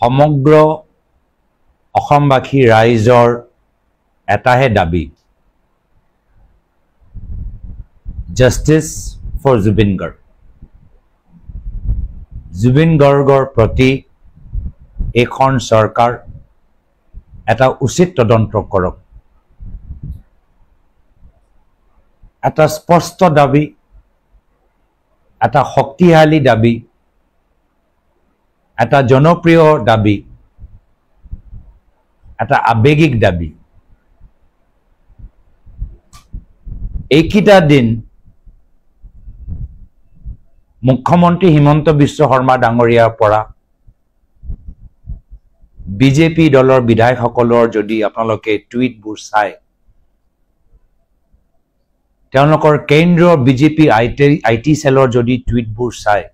সমগ্ৰ অসমবাসী ৰাইজৰ এটাহে দাবী, জাষ্টিছ ফৰ জুবিন গাৰ্গ। জুবিন গাৰ্গৰ প্ৰতি এইখন চৰকাৰ এটা উচিত তদন্ত কৰক। এটা স্পষ্ট দাবী, এটা শক্তিশালী দাবী, এটা জনপ্ৰিয় দাবী, এটা আৱেগিক দাবী। এইকেইটা দিন মুখ্যমন্ত্ৰী হিমন্ত বিশ্ব শৰ্মা ডাঙৰীয়াৰ পৰা বিজেপি দলৰ বিধায়কসকলৰ যদি আপোনালোকে টুইটবোৰ চায়, তেওঁলোকৰ কেন্দ্ৰীয় বিজেপি I T চেলৰ যদি টুইটবোৰ চায়,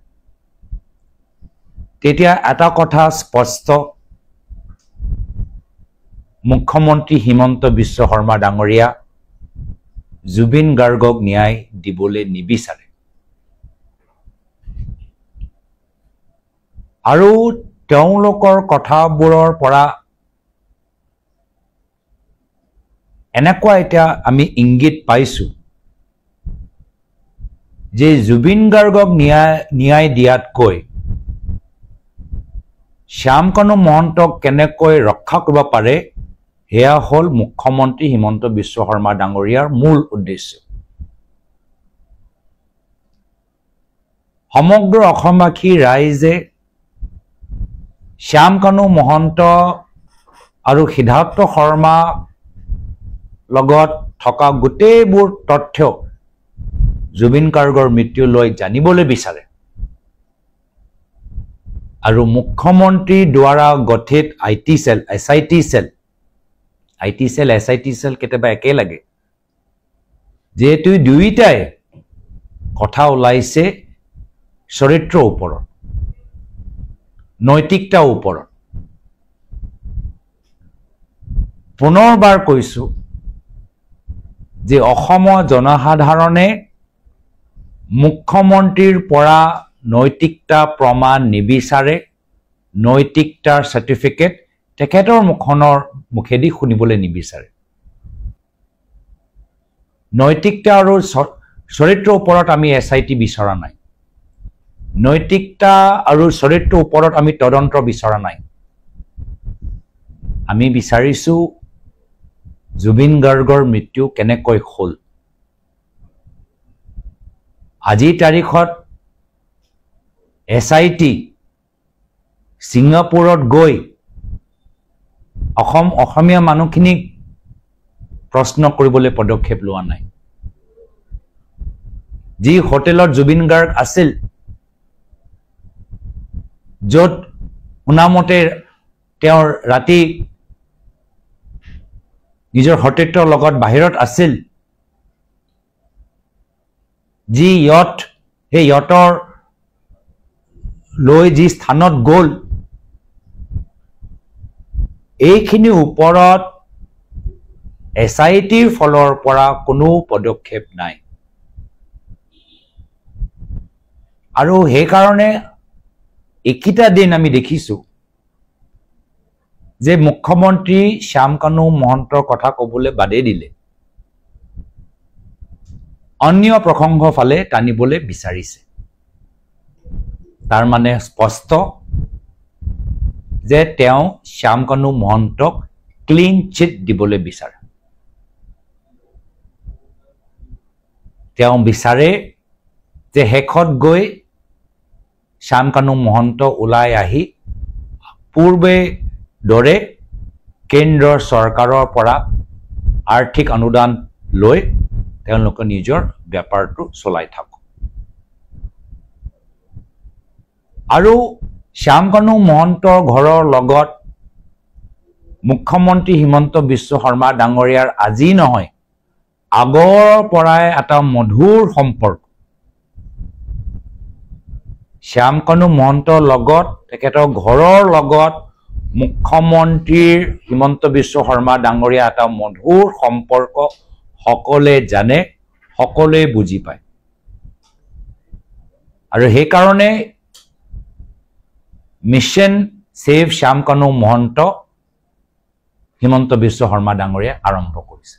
তেতিয়া এটা কথা স্পষ্ট, মুখ্যমন্ত্ৰী হিমন্ত বিশ্ব শৰ্মা ডাঙৰীয়া জুবিন গাৰ্গক ন্যায় দিবলৈ নিবিচাৰে। আৰু তেওঁলোকৰ কথাবোৰৰ পৰা এনেকুৱা এতিয়া আমি ইংগিত পাইছোঁ যে জুবিন গাৰ্গক ন্যায় দিয়াতকৈ শ্যামকানু মহন্তক কেনেকৈ ৰক্ষা কৰিব পাৰে সেয়া হ'ল মুখ্যমন্ত্ৰী হিমন্ত বিশ্ব শৰ্মা ডাঙৰীয়াৰ মূল উদ্দেশ্য। সমগ্ৰ অসমবাসী ৰাইজে শ্যামকানু মহন্ত আৰু সিদ্ধাৰ্থ শৰ্মা লগত থকা গোটেইবোৰ তথ্য জুবিন গাৰ্গৰ মৃত্যুলৈ জানিবলৈ বিচাৰে। আৰু মুখ্যমন্ত্ৰীৰ দ্বাৰা গঠিত I T cell, S I T cell, I T cell, S I T cell কেতিয়াবা একেই লাগে, যিহেতু দুয়োটাই কথা ওলাইছে চৰিত্ৰৰ ওপৰত, নৈতিকতাৰ ওপৰত। পুনৰবাৰ কৈছোঁ যে অসমৰ জনসাধাৰণে মুখ্যমন্ত্ৰীৰ পৰা নৈতিকতা প্ৰমাণ নিবিচাৰে, নৈতিকতাৰ চাৰ্টিফিকেট তেখেতৰ মুখনৰ মুখেদি শুনিবলৈ নিবিচাৰে। নৈতিকতা আৰু চৰিত্ৰৰ ওপৰত আমি এছ I T বিচৰা নাই, নৈতিকতা আৰু চৰিত্ৰৰ ওপৰত আমি তদন্ত বিচৰা নাই। আমি বিচাৰিছোঁ জুবিন গাৰ্গৰ মৃত্যু কেনেকৈ হ'ল। আজিৰ তাৰিখত এছ I T ছিংগাপুৰত গৈ অসমীয়া মানুহখিনিক প্ৰশ্ন কৰিবলৈ পদক্ষেপ লোৱা নাই। যি হোটেলত জুবিন গাৰ্গ আছিল, য'ত শুনামতে তেওঁৰ ৰাতি নিজৰ সতীৰ্থৰ লগত বাহিৰত আছিল, যি য়ট, সেই য়টৰ লৈ যি স্থানত গ'ল, এইখিনিৰ ওপৰত এছ I টিৰ ফলৰ পৰা কোনো পদক্ষেপ নাই। আৰু সেইকাৰণে এইকেইটা দিন আমি দেখিছোঁ যে মুখ্যমন্ত্ৰী শ্যামকানু মহন্তৰ কথা ক'বলৈ বাদেই দিলে, অন্য প্ৰসংগ ফালে টানিবলৈ বিচাৰিছে। তাৰ মানে স্পষ্ট যে তেওঁ শ্যামকানু মহন্তক ক্লিন চিট দিবলৈ বিচাৰে। তেওঁ বিচাৰে যে শেষত গৈ শ্যামকানু মহন্ত ওলাই আহি পূৰ্বে দৰে কেন্দ্ৰৰ চৰকাৰৰ পৰা আৰ্থিক অনুদান লৈ তেওঁলোকে নিজৰ বেপাৰটো চলাই থাকক। আৰু শ্যামকানু মহন্তৰ ঘৰৰ লগত মুখ্যমন্ত্ৰী হিমন্ত বিশ্ব শৰ্মা ডাঙৰীয়াৰ আজি নহয় আগৰ পৰাই এটা মধুৰ সম্পৰ্ক। শ্যামকানু মহন্তৰ লগত, তেখেতৰ ঘৰৰ লগত মুখ্যমন্ত্ৰীৰ হিমন্ত বিশ্ব শৰ্মা ডাঙৰীয়া এটা মধুৰ সম্পৰ্ক সকলোৱে জানে, সকলোৱে বুজি পায়। আৰু সেইকাৰণে মিছন ছেভ শ্যামকানু মহন্ত হিমন্ত বিশ্ব শৰ্মা ডাঙৰীয়াই আৰম্ভ কৰিছে।